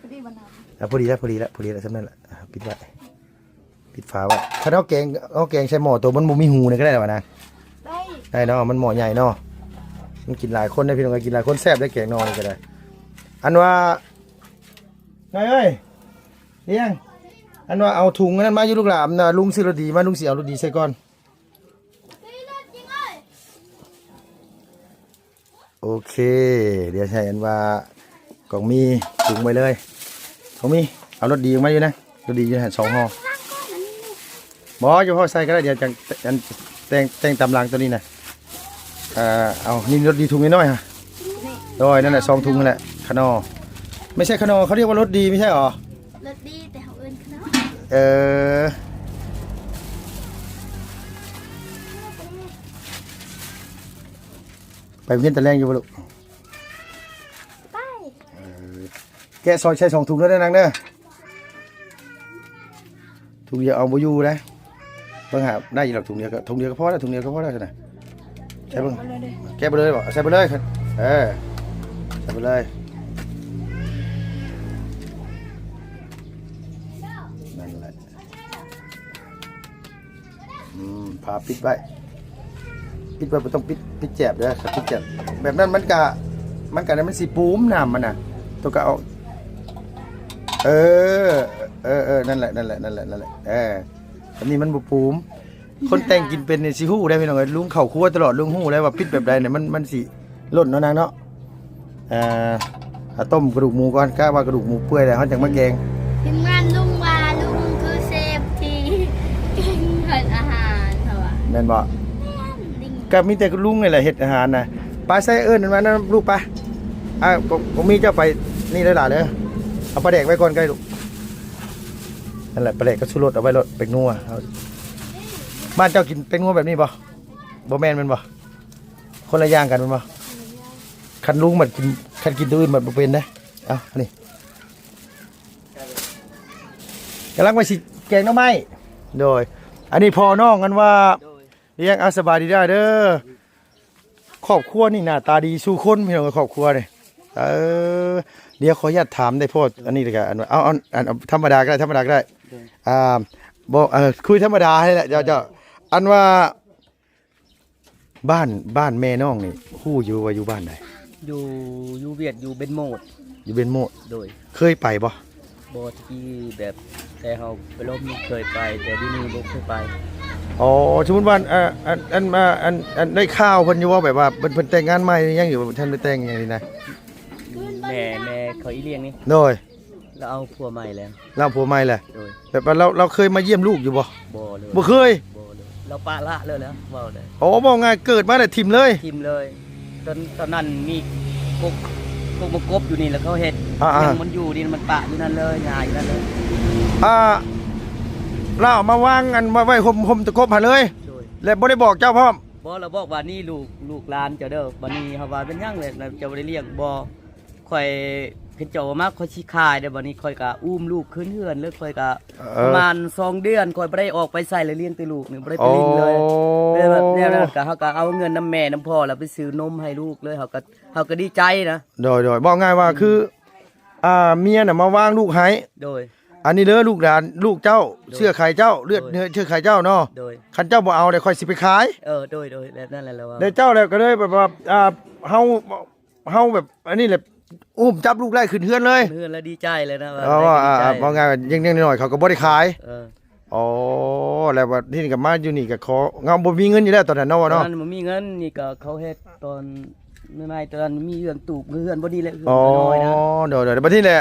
ພໍດີບໍ່ນະ? ອ່ະ ພໍດີແລ້ວ ພໍດີແລ້ວ ພໍດີແລ້ວ ສ່ຳນັ້ນແຫຼະ. ອ່ະ ປິດໄວ້ ປິດຝາໄວ້. ຄັນເຮົາແກງ ເຮົາແກງໃສ່ໝໍ້ໂຕມັນບໍ່ມີຮູນີ້ກໍໄດ້ລະຫວານາງ? ໄດ້ ໄດ້ເນາະ ມັນໝໍ້ໃຫຍ່ເນາະ. ມັນກິນຫຼາຍຄົນເດ້ພີ່ນ້ອງເອີຍ ກິນຫຼາຍຄົນແຊບເດ້ ແກງໜໍ່ນີ້ກໍໄດ້. ອັນວ່າ ນ້ອຍເອີຍ ລ້ຽງ ອັນວ່າເອົາຖົງອັນນັ້ນມາຢູ່ລູກຫຼານນະ. ລຸງຊື້ລົດດີມາ ລຸງຊິເອົາລົດດີໃສ່ກ່ອນ. ໂອເຄ ດຽວໃຫ້ອັນວ່າກອງມີຖົງໄວ້ເລີຍ. ກອງມີ ເອົາລົດດີອອກມາຢູ່ນະ ລົດດີຢູ່ຫັ້ນສອງຫໍ່. ບໍ່ ຢ່າເອົາໃສ່ກໍໄດ້ ດຽວຈັ່ງ ອັນ ແຕ່ງ ແຕ່ງຕາມຫຼັງໂຕນີ້ນະ. ເອົາ ນີ້ລົດດີຖົງນ້ອຍໆຫະ. ໂດຍ ນັ້ນແຫຼະ ສອງຖົງນັ້ນແຫຼະ. ຂະໜໍ່ ໄມ່ໃຊ່ຂະໜໍ່ ເຂົາຮຽກວ່າລົດດີ ໄມ່ໃຊ່ຫວາ? ລົດດີ ແຕ່ເຮົາເອີ້ນຂະໜໍ່. ເອີ ໄປໂຮງຮຽນຕອນແລງຢູ່ບໍ່ລູກ? ໄປ. ເອີ ແກະຊອຍໃສ່ສອງຖົງເດີນາງເດີ. ຖົງດຽວເອົາບໍ່ຢູ່ເດ້. ເບິ່ງຫາໄດ້ຢູ່ດອກ ຖົງດຽວກໍ ຖົງດຽວກໍພໍແລ້ວ ຖົງດຽວກໍພໍແລ້ວຊັ້ນນະ. ໃສ່ເບິ່ງ ແກະໄປເລີຍບໍ່? ໃສ່ໄປເລີຍ. ເອີ ໃສ່ໄປເລີຍ ນັ້ນແຫຼະ. ອືມ ຝາປິດໄວ້ ປິດໄວ້ ບໍ່ຕ້ອງປິດ ປິດແຈບເດີ. ຄັນປິດແຈບແບບນັ້ນ ມັນກະ ມັນກະ ມັນຊິປູມນ້ຳມັນນະ. ໂຕກະເອົາ ເອີ ເອີ ເອີ ນັ້ນແຫຼະ ນັ້ນແຫຼະ ນັ້ນແຫຼະ ນັ້ນແຫຼະ. ເອີ ອັນນີ້ມັນບໍ່ປູມ. ຄົນແຕ່ງກິນເປັນນີ້ຊິຮູ້ໄດ໋ພີ່ນ້ອງເອີຍ ລຸງເຂົ້າຄົວຕະຫຼອດ ລຸງຮູ້ໄດ໋ວ່າປິດແບບໃດນີ້ ມັນ ມັນຊິຫຼົ່ນເນາະນາງເນາະ. ເອີ ເອົາຕົ້ມກະດູກໝູກ່ອນ ກະວ່າກະດູກໝູເປື່ອຍແລ້ວ ເຮົາຈັ່ງມາແກງ. ທີມງານລຸງວ່າລຸງຄືເຊຟທີ່ແກງເຮັດອາຫານ ເຂົາວ່າ. ແມ່ນບໍ່? ແມ່ນ. ກະມີແຕ່ລຸງນີ້ແຫຼະເຮັດອາຫານນະ. ປາໃສ່ເອີ້ນມັນນຳລູກປາ. ອ່າ ບໍ່ ບໍ່ມີເຈົ້າໄປນີ້ເດີຫຼ້າເດີ. ເອົາປາແດກໄວ້ກ່ອນກໍໄດ້ລູກ. ນັ້ນແຫຼະ ປາແດກກັບຊູລົດເອົາໄວ້ໂລດ ແປ້ງນົວ. ບ້ານເຈົ້າກິນແປ້ງນົວແບບນີ້ບໍ່? ບໍ່ແມ່ນແມ່ນບໍ່? ຄົນລະຢ່າງກັນແມ່ນບໍ່? ຄັນລຸງມັນກິນ ຄັນກິນໂຕອື່ນມັນບໍ່ເປັນເດ້. ເອົາ ອັນນີ້ ກຳລັງວ່າຊິແກງໜໍ່ໄມ້. ໂດຍ ອັນນີ້ພໍ່ນ້ອງ ອັນວ່າ ໂດຍ ລ້ຽງ. ເອົາ ສະບາຍດີເດີ. ຄອບຄົວນີ້ໜ້າຕາດີສູ່ຄົນ ພີ່ນ້ອງເອີຍ ຄອບຄົວນີ້. ເອີ ດຽວຂໍອະນຸຍາດຖາມໄດ້ ເພາະອັນນີ້ກະ ອັນ ເອົາ ເອົາ ອັນ ທຳມະດາກໍໄດ້ ທຳມະດາກໍໄດ້. ໂດຍ ອ່າ ບໍ່ ເອີ ຄຸຍທຳມະດາໃຫ້ແຫຼະ ເຈົ້າ ເຈົ້າ. ອັນວ່າ ບ້ານ ບ້ານແມ່ນ້ອງນີ້ ຮູ້ຢູ່ວ່າຢູ່ບ້ານໃດ? ຢູ່ ຢູ່ຫວຽດ ຢູ່ເບັນໂມດ. ຢູ່ເບັນໂມດ. ໂດຍ ເຄີຍໄປບໍ່? ບໍ່ ແຕ່ກີ້ແບບ ແຕ່ເຮົາໄປລົມເຄີຍໄປ ແຕ່ດຽວນີ້ບໍ່ເຄີຍໄປ. ອໍ ສົມມຸດວ່າ ເອີ ອັນ ອັນ ອັນ ອັນ ອັນ ໄດ້ຂ່າວເພິ່ນຢູ່ບໍ່ ແບບວ່າເພິ່ນ ເພິ່ນແຕ່ງງານໃໝ່ຍັງຢູ່ ບໍ່ທັນໄດ້ແຕ່ງຫຍັງນີ້ນະ? ແມ່ ແມ່ເຂົາອີ່ລ້ຽງນີ້. ໂດຍ ລາວເອົາຜົວໃໝ່ແລ້ວ. ລາວເອົາຜົວໃໝ່ແລ້ວ. ໂດຍ ແບບວ່າລາວ ລາວເຄີຍມາຢ້ຽມລູກຢູ່ບໍ່? ບໍ່ເລີຍ. ບໍ່ເຄີຍ? ບໍ່ເລີຍ. ລາວປະລະເລີຍແຫຼະ ເວົ້າໄດ້. ອໍ ເວົ້າງ່າຍເກີດມາແລ້ວຖິ້ມເລີຍ? ຖິ້ມເລີຍ. ຕອນ ຕອນນັ້ນມີກົກ ກົກມາກົບຢູ່ນີ້ ແລ້ວເຂົາເຮັດ ອ່າໆ ຫຍັງມັນຢູ່ນີ້ ມັນປະຢູ່ນັ້ນເລີຍ ຫຍ້າຢູ່ນັ້ນເລີຍ. ອ່າ ລາວເອົາມາວາງອັນ ໄວ້ ໄວ້ຮົ່ມ ຮົ່ມຕະກົບຫັ້ນເລີຍ? ໂດຍ ແລະບໍ່ໄດ້ບອກເຈົ້າພ້ອມ? ບໍ່ ລາວບອກວ່ານີ້ລູກ ລູກຫຼານເຈົ້າເດີ. ບາດນີ້ເຮົາວ່າເປັນຫຍັງແຫຼະ ເຈົ້າບໍ່ໄດ້ລ້ຽງບໍ່? ຂ້ອຍ ເຂົາເຈົ້າວ່າມາ ຂ້ອຍຊິຂາຍເດ້. ບາດນີ້ຂ້ອຍກະອຸ້ມລູກຂຶ້ນເຮືອນເລີຍ ຂ້ອຍກະ ເອີ ປະມານສອງເດືອນ ຂ້ອຍບໍ່ໄດ້ອອກໄປໃສເລີຍ ລ້ຽງແຕ່ລູກນີ້ ບໍ່ໄດ້ໄປຫຼິ້ນເລີຍ. ອໍ ແບບ ແນວນັ້ນກະ ເຮົາກະເອົາເງິນນຳແມ່ນຳພໍ່ລະໄປຊື້ນົມໃຫ້ລູກເລີຍ ເຮົາກະ ເຮົາກະດີໃຈນະ. ໂດຍໆ ເວົ້າງ່າຍວ່າ ອືມ ຄື ອ່າ ເມຍນະມາວາງລູກໃຫ້. ໂດຍ ອັນນີ້ເດີ ລູກຫຼານ ລູກເຈົ້າ ໂດຍ ເຊື້ອໄຂເຈົ້າ ເລືອດ ໂດຍ ເນື້ອເຊື້ອໄຂເຈົ້າເນາະ. ໂດຍ ຄັນເຈົ້າບໍ່ເອົາເດ ຂ້ອຍຊິໄປຂາຍ. ເອີ ໂດຍໆ ແບບນັ້ນແຫຼະລາວວ່າ. ແລ້ວເຈົ້າແລ້ວກໍເລີຍແບບວ່າ ອ່າ ເຮົາ ເຮົາແບບອັນນີ້ແຫຼະ ອຸ້ມຈັບລູກໄດ້ຂຶ້ນເຮືອນເລີຍ. ຂຶ້ນເຮືອນແລ້ວດີໃຈເລີຍນະ ເອີ ວ່າ ເວົ້າງ່າຍ ເດັກນ້ອຍເຂົາກໍບໍ່ໄດ້ຂາຍ. ເອີ ອໍ ແລ້ວບັດນີ້ກໍມາຢູ່ນີ້ກໍຂໍ ເຮົາບໍ່ມີເງິນຢູ່ແລ້ວຕອນນັ້ນເນາະ ເນາະ. ຕອນນັ້ນບໍ່ມີເງິນ ນີ້ກໍເຂົາເຮັດຕອນໃໝ່ໆ ຕອນນັ້ນມີເຮືອນຕູບ ເຮືອນບໍ່ດີແຫຼະ ເຮືອນ ອໍ ນ້ອຍໆນະ. ໂດຍໆ ບັດນີ້ແຫຼະ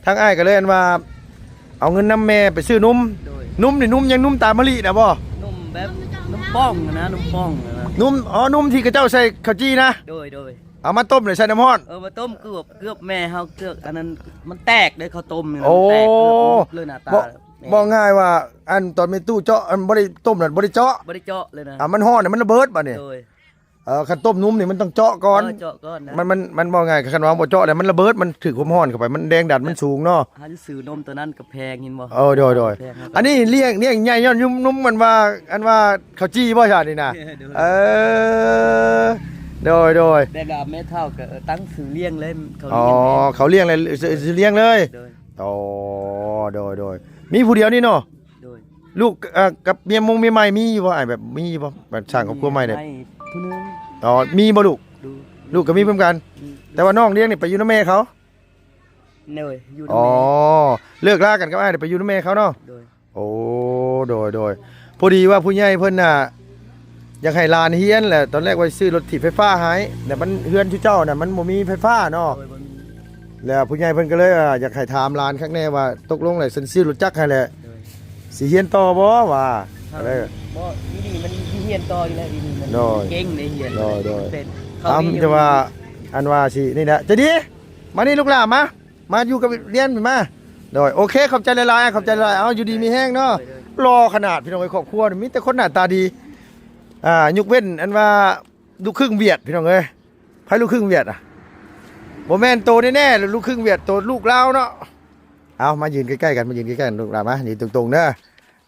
ທາງອ້າຍກໍເລີຍອັນວ່າ ເອົາເງິນນຳແມ່ໄປຊື້ນົມ. ໂດຍ ນົມນີ້ນົມຫຍັງ? ນົມຕາມະລິນະບໍ່? ນົມແບບນົມປ່ອງນະ ນົມປ່ອງນະ. ນົມ ອໍ ນົມທີ່ເຂົາເຈົ້າໃສ່ເຂົ້າຈີ່ນະ? ໂດຍໆ ເອົາມາຕົ້ມແລ້ວໃສ່ນ້ຳຮ້ອນ. ເອີ ມາຕົ້ມເກືອບ ເກືອບແມ່ເຮົາ ເກືອບອັນນັ້ນມັນແຕກເດ້ ເຂົາຕົ້ມນີ້ນະ ໂອ້ ມັນແຕກເກືອບໝົດເລີຍໜ້າຕາ. ເວົ້າ ເວົ້າງ່າຍວ່າ ອັນຕອນແມ່ຕູ້ເຈາະ ອັນບໍ່ໄດ້ຕົ້ມນັ້ນ ບໍ່ໄດ້ເຈາະ ບໍ່ໄດ້ເຈາະເລີຍນະ. ອ່າ ມັນຮ້ອນ ມັນລະເບີດບາດນີ້. ໂດຍ ເອີ ຄັນຕົ້ມນົມນີ້ມັນຕ້ອງເຈາະກ່ອນ. ເອີ ເຈາະກ່ອນນະ. ມັນ ມັນ ມັນເວົ້າງ່າຍ ຄັນວ່າບໍ່ເຈາະແລ້ວມັນລະເບີດ ມັນຖືກຄວາມຮ້ອນເຂົ້າໄປ ມັນແຮງດັນມັນສູງເນາະ. ຄັນຊື້ນົມໂຕນັ້ນກໍແພງ ເຫັນບໍ່? ເອີ ໂດຍໆ ແພງ. ອັນນີ້ລ້ຽງ ລ້ຽງໃຫຍ່ຍ້ອນນົມ ນົມມັນວ່າ ອັນວ່າເຂົ້າຈີ່ບໍ່ຊະນີ້ນະ? ໂດຍ ເອີ ໂດຍໆ ແບບວ່າແມ່ເຖົ້າກໍຕັ້ງຊື່ລ້ຽງເລີຍ ເຂົາ ອໍ ລ້ຽງແມ່ ເຂົາລ້ຽງເລີຍ ຊື່ ຊື່ລ້ຽງເລີຍ. ໂດຍ ອໍ ໂດຍໆ ມີຜູ້ດຽວນີ້ເນາະ? ໂດຍ ລູກ ເອີ ກັບເມຍມົງເມຍໃໝ່ມີຢູ່ບໍ່? ອ້າຍ ແບບມີຢູ່ບໍ່? ແບບສ້າງຄອບຄົວໃໝ່ນີ້ ມີຜູ້ໜຶ່ງ. ອໍ ມີບໍ່ລູກ? ລູກ ລູກກໍມີເຊັ່ນກັນ. ອືມ ແຕ່ວ່ານ້ອງລ້ຽງນີ້ໄປຢູ່ນຳແມ່ເຂົາ? ໂດຍ ຢູ່ນຳແມ່. ອໍ ເລີກລາກັນກັບອ້າຍໄປຢູ່ນຳແມ່ເຂົາເນາະ? ໂດຍ ໂອ້ ໂດຍໆ ພໍດີວ່າຜູ້ໃຫຍ່ເພິ່ນນະ ຢາກໃຫ້ຫຼານຮຽນ ແລ້ວຕອນແລກວ່າຊິຊື້ລົດຖີບໄຟຟ້າໃຫ້ ແລ້ວມັນ ເຮືອນຊຸເຈົ້ານະ ມັນບໍ່ມີໄຟຟ້າເນາະ. ໂດຍ ບໍ່ມີ. ແລ້ວຜູ້ໃຫຍ່ເພິ່ນກໍເລີຍ ອ່າ ຢາກໃຫ້ຖາມຫຼານຄັກແນ່ວ່າ ຕົກລົງແລ້ວຊິຊື້ລົດຈັກໃຫ້ແຫຼະ ໂດຍ ຊິຮຽນຕໍ່ບໍ່ວ່າ? ເອີ ບໍ່ ປີນີ້ມັນຮຽນຕໍ່ຢູ່ແລ້ວ ປີນີ້ມັນ ໂດຍ ເກັ່ງໄດ້ຮຽນ. ໂດຍໆ ເປັນ ເຂົາ ອາ ມີຢູ່ ແຕ່ວ່າ ອັນວ່າຊິນີ້ແຫຼະ ໃຈດີ ມານີ້ລູກຫຼ້າ ມາ ມາຢູ່ກັບລຽນມາ. ໂດຍ ໂອເຄ ຂອບໃຈຫຼາຍໆ ຂອບໃຈຫຼາຍໆ. ເອົາ ຢູ່ດີມີແຮງເນາະ. ໂດຍໆ ຫຼໍ່ຂະໜາດ ພີ່ນ້ອງເອີຍ ຄອຍົກເວັ້ນ ມີແຕ່ຄົນໜ້າຕາດີ ອ່າ ຍົກເວັ້ນອັນວ່າລູກຄຶ່ງຫວຽດ ພີ່ນ້ອງເອີຍ. ໃຜລູກຄຶ່ງຫວຽດອະ? ບໍ່ແມ່ນໂຕແນ່ໆ ລູກຄຶ່ງຫວຽດ ໂຕລູກລາວເນາະ. ເອົາ ມາຢືນໃກ້ໆກັນ ມາຢືນໃກ້ໆກັນ ລູກຫຼ້າມາ ຢືນຕົງໆເດີ.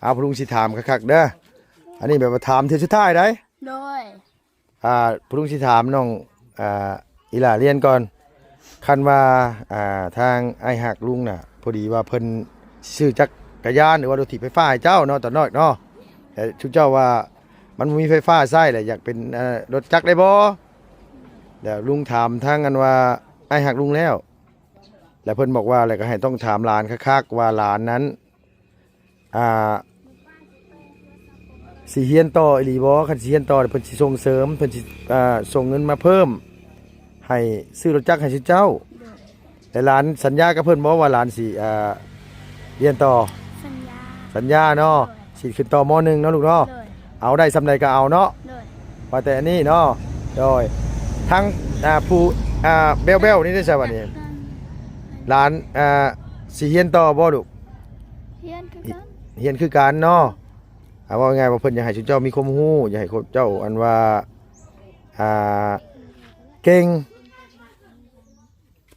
ເອົາ ພໍ່ລຸງຊິຖາມຄັກໆເດີ. ອັນນີ້ແບບວ່າຖາມເທື່ອສຸດທ້າຍໄດ໋. ໂດຍ ອ່າ ພໍ່ລຸງຊິຖາມນ້ອງ ອ່າ ອີຫຼ້າລຽນກ່ອນ ຄັນວ່າ ອ່າ ທາງອ້າຍຮັກລຸງນະ ພໍດີວ່າເພິ່ນຊື້ຈັກກະຍານ ຫຼືວ່າລົດຖີບໄຟຟ້າໃຫ້ເຈົ້າເນາະ ຕອນນ້ອຍເນາະ ແຕ່ຊຸມເຈົ້າວ່າມັນບໍ່ມີໄຟຟ້າໃຊ້ ແລ້ວຢາກເປັນ ເອີ ລົດຈັກໄດ້ບໍ່? ແລ້ວລຸງຖາມທາງ ອັນວ່າ ອ້າຍຮັກລຸງແລ້ວ ແລ້ວເພິ່ນບອກວ່າ ແລ້ວກໍໃຫ້ຕ້ອງຖາມຫຼານຄັກໆວ່າ ຫຼານນັ້ນ ອ່າ ຊິຮຽນຕໍ່ອີ່ຫຼີບໍ່? ຄັນຊິຮຽນຕໍ່ ເພິ່ນຊິສົ່ງເສີມ ເພິ່ນຊິ ອ່າ ສົ່ງເງິນມາເພີ່ມ ໃຫ້ຊື້ລົດຈັກໃຫ້ຊຸມເຈົ້າ. ໂດຍ. ແລະ ຫຼານສັນຍາກັບເພິ່ນບໍ່ວ່າຫຼານຊິ ອ່າ ຮຽນຕໍ່? ສັນຍາ. ສັນຍາເນາະ. ໂດຍ. ຊິຂຶ້ນຕໍ່ ມໍໜຶ່ງ ເນາະລູກເນາະ. ໂດຍ. ເອົາໄດ້ສ່ຳໃດກໍເອົາເນາະ. ໂດຍ. ວ່າແຕ່ອັນນີ້ເນາະ. ໂດຍ. ທາງ ອ່າ ຜູ້ ອ່າ ແບ້ວໆນີ້ໄດ້ໃສບັດນີ້? ຫຼານ ອ່າ ຊິຮຽນຕໍ່ບໍ່ລູກ? ຮຽນຄືກັນ. ຮຽນຄືກັນເນາະ. ອ່າ ເວົ້າງ່າຍໆວ່າເພິ່ນຢາກໃຫ້ຊຸມເຈົ້າມີຄວາມຮູ້ ຢາກໃຫ້ເຈົ້າ ອັນວ່າ ອ່າ ເກັ່ງ.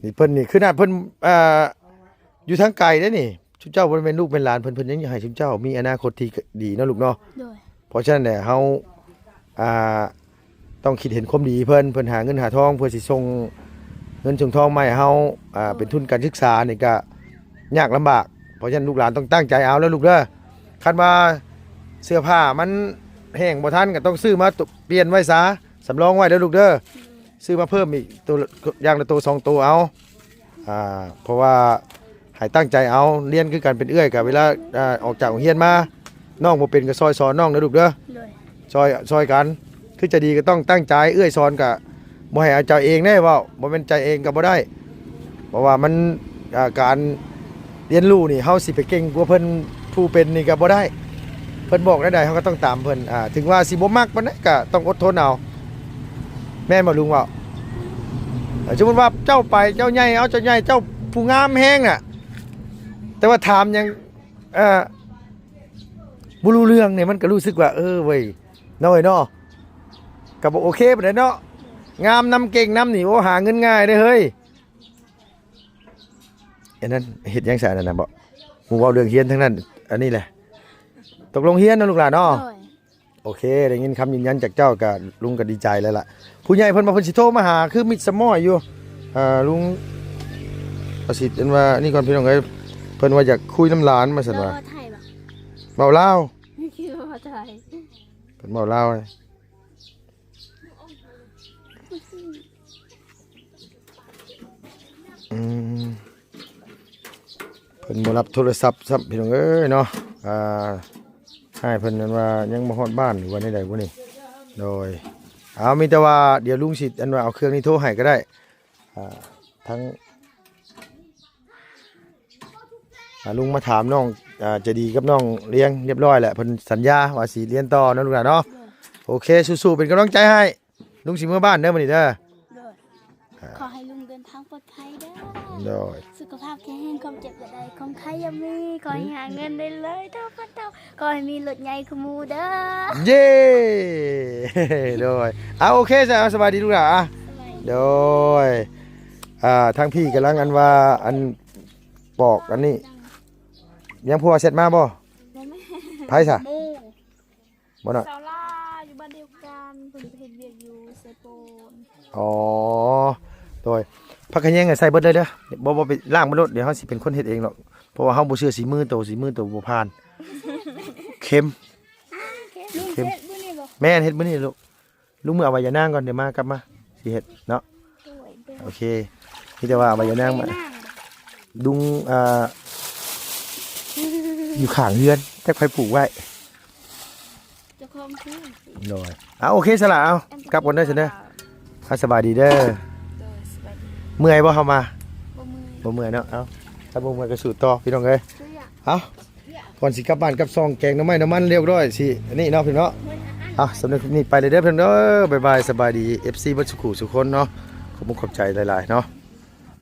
ນີ້ເພິ່ນນີ້ ຂະໜາດເພິ່ນ ອ່າ ຢູ່ທາງໄກເດ້ນີ້ ຊຸມເຈົ້າບໍ່ແມ່ນລູກແມ່ນຫຼານເພິ່ນ ເພິ່ນຍັງຢາກໃຫ້ຊຸມເຈົ້າມີອະນາຄົດທີ່ ກ- ດີເນາະລູກເນາະ. ໂດຍ. ເພາະສະນັ້ນແຫຼະ ເຮົາ ອ່າ ຕ້ອງຄິດເຫັນຄວາມດີເພິ່ນ ເພິ່ນຫາເງິນຫາທອງເພື່ອຊິສົ່ງເງິນສົ່ງທອງມາໃຫ້ເຮົາ ອ່າ ເປັນທຶນການສຶກສານີ້ກະຍາກລຳບາກ. ເພາະສະນັ້ນລູກຫຼານຕ້ອງຕັ້ງໃຈເອົາເດີລູກເດີ. ຄັນວ່າເສື້ອຜ້າມັນແຫ້ງບໍ່ທັນ ກໍຕ້ອງຊື້ມາ ຕ- ປ່ຽນໄວ້ຊະ ສຳລອງໄວ້ເດີລູກເດີ. ຊື້ມາເພີ່ມອີກໂຕ ຢ່າງລະໂຕສອງໂຕເອົາ. ອ່າ ເພາະວ່າໃຫ້ຕັ້ງໃຈເອົາ ຮຽນຄືກັນ ເປັນເອື້ອຍກະເວລາ ອ່າ ອອກຈາກໂຮງຮຽນມາ ນ້ອງບໍ່ເປັນກະຊ່ອຍສອນນ້ອງເດີລູກເດີ. ໂດຍ. ຊ່ອຍ ຊ່ອຍກັນ ຄືໃຈດີກໍຕ້ອງຕັ້ງໃຈ. ເອື້ອຍສອນກະບໍ່ໃຫ້ເອົາໃຈເອງເດ້ ເວົ້າ ບໍ່ແມ່ນໃຈເອງກໍບໍ່ໄດ້ ເພາະວ່າມັນ ອ່າ ການຮຽນຮູ້ນີ້ ເຮົາຊິໄປເກັ່ງກວ່າເພິ່ນ ຜູ້ເປັນນີ້ກໍບໍ່ໄດ້. ເພິ່ນບອກແນວໃດ ເຮົາກໍຕ້ອງຕາມເພິ່ນ. ອ່າ ເຖິງວ່າຊິບໍ່ມັກປານໃດກໍຕ້ອງອົດທົນເອົາ. ແມ່ນບໍ່ລຸງເວົ້າ? ເອີ ສົມມຸດວ່າເຈົ້າໄປ ເຈົ້າໃຫຍ່ ເອົາ ເຈົ້າໃຫຍ່ ເຈົ້າຜູ້ງາມແຮງນະ ແຕ່ວ່າຖາມຫຍັງ ເອີ ບໍ່ຮູ້ເລື່ອງນີ້ ມັນກໍຮູ້ສຶກວ່າ ເອີ ເວີຍ ນ້ອຍເນາະ ກໍບໍ່ໂອເຄປານໃດເນາະ. ງາມນຳເກັ່ງນຳນີ້ ໂອ້ ຫາເງິນງ່າຍເດ້ເຮີ້ຍ. ອັນນັ້ນເຮັດຫຍັງຊະ ອັນນັ້ນນະບໍ? ໝູ່ເວົ້າເລື່ອງຮຽນທັງນັ້ນ. ອັນນີ້ແຫຼະ ຕົກລົງຮຽນເນາະລູກຫຼານເນາະ. ໂດຍ. ໂອເຄ ໄດ້ຍິນຄຳຢືນຢັນຈາກເຈົ້າ ກະ ລຸງກະດີໃຈແລ້ວລະ. ຜູ້ໃຫຍ່ເພິ່ນວ່າເພິ່ນຊິໂທມາຫາ ຄືມິດສະໝ້ອຍຢູ່. ອ່າ ລຸງ ປະສິດ ອັນວ່ານີ້ກ່ອນ ພີ່ນ້ອງເອີຍ ເພິ່ນວ່າຢາກຄຸຍນຳຫຼານວ່າຊັ້ນວ່າ. ເວົ້າລາວ ເວົ້າລາວ ເວົ້າໄທ ເພິ່ນເວົ້າລາວ. ອືມ ເພິ່ນບໍ່ຮັບໂທລະສັບຊ້ຳ ພີ່ນ້ອງເອີຍເນາະ. ອ່າ ອ້າຍເພິ່ນນັ້ນວ່າຍັງບໍ່ຮອດບ້ານ ຫຼືວ່າແນວໃດບໍ່ນີ້? ໂດຍ. ເອົາ ມີແຕ່ວ່າດຽວລຸງຊິ ອັນວ່າເອົາເຄື່ອງນີ້ໂທໃຫ້ກໍໄດ້. ອ່າ ທັງ ອ່າ ລຸງມາຖາມນ້ອງ ອ່າ ໃຈດີກັບນ້ອງລຽງຮຽບຮ້ອຍແລ້ວ ເພິ່ນສັນຍາວ່າຊິຮຽນຕໍ່ເນາະລູກຫຼານເນາະ. ໂດຍ. ໂອເຄ ສູ້ໆ ເປັນກຳລັງໃຈໃຫ້. ລຸງຊິເມືອບ້ານເດີມື້ນີ້ເດີ. ໂດຍ. ອ່າ ຂໍໃຫ້ລຸງເດີນທາງປອດໄພເດີ. ໂດຍ. ສຸຂະພາບແຂງແຮງ ຄວາມເຈັບຢ່າໄດ້ ຄວາມໄຂ້ຢ່າມີ ຂໍໃຫ້ຫາເງິນໄດ້ຫຼາຍເທົ່າພັນເທົ່າ ຂໍໃຫ້ມີລົດໃຫຍ່ຄືໝູ່ເດີ. ເຢ້ ໂດຍ. ອ່າ ໂອເຄຊະ ສະບາຍດີລູກຫຼານ. ໂດຍ. ອ່າ ທາງພີ່ກຳລັງ ອັນວ່າ ອັນ ປອກອັນນີ້ ຍັງ ຜົວເຊັດມາບໍ່? ບໍ່ແມ່ນ. ໃຜຊະ? ໝູ່ ບໍ່ເນາະ? ສາວລາວຢູ່ບ້ານດຽວກັນ ເພິ່ນໄປເຮັດວຽກຢູ່ເຊໂປນ. ອໍ ໂດຍ. ຜັກຂະແຍງໃສ່ເບິດເລີຍເດີ. ບໍ່ ບໍ່ໄປລ້າງມັນໂລດ ດຽວເຮົາຊິເປັນຄົນເຮັດເອງດອກ ເພາະວ່າເຮົາບໍ່ເຊື່ອສີມືໂຕ ສີມືໂຕບໍ່ຜ່ານ. ເຄັມ. ເຄັມ. ແມ່ນ ເຮັດມື້ນີ້ລູກ. ລຸງເມືອເອົາໃບຢານາງກ່ອນ ດຽວມາກັບມາຊິເຮັດເນາະ. ໂດຍ ໂດຍ. ໂອເຄ ມີແຕ່ວ່າເອົາໃບຢານາງມາ. ລຸງ ອ່າ ຢູ່ຂ້າງເຮືອນ ຈັກໃຜປູກໄວ້. ເຈົ້າຂອງເຮືອນ. ໂດຍ. ອ່າ ໂອເຄຊະລະ ເອົາ ກັບກ່ອນເດີຊັ້ນເດີ. ອ່າ ສະບາຍດີເດີ. ໂດຍ ສະບາຍດີ. ເມື່ອຍບໍ່ເຮົາມາ? ບໍ່ເມື່ອຍ. ບໍ່ເມື່ອຍເນາະ. ເອົາ ຖ້າບໍ່ເມື່ອຍກໍສູ້ຕໍ່ ພີ່ນ້ອງເອີຍ. ເອົາ ກ່ອນຊິກັບບ້ານກັບຊ່ອງ ແກງໜໍ່ໄມ້ໜໍ່ມັນລຽບຮ້ອຍ ຊິອັນນີ້ເນາະ ພີ່ນ້ອງເນາະ. ອ່ະ ສຳລັບຄລິບນີ້ໄປເລີຍເດີ ພີ່ນ້ອງເດີ. ບາຍບາຍ ສະບາຍດີ ເອັຟຊີ ເບິດສູ່ຜູ້ສູ່ຄົນເນາະ. ຂອບຄຸນຂອບໃຈຫຼາຍໆເນາະ.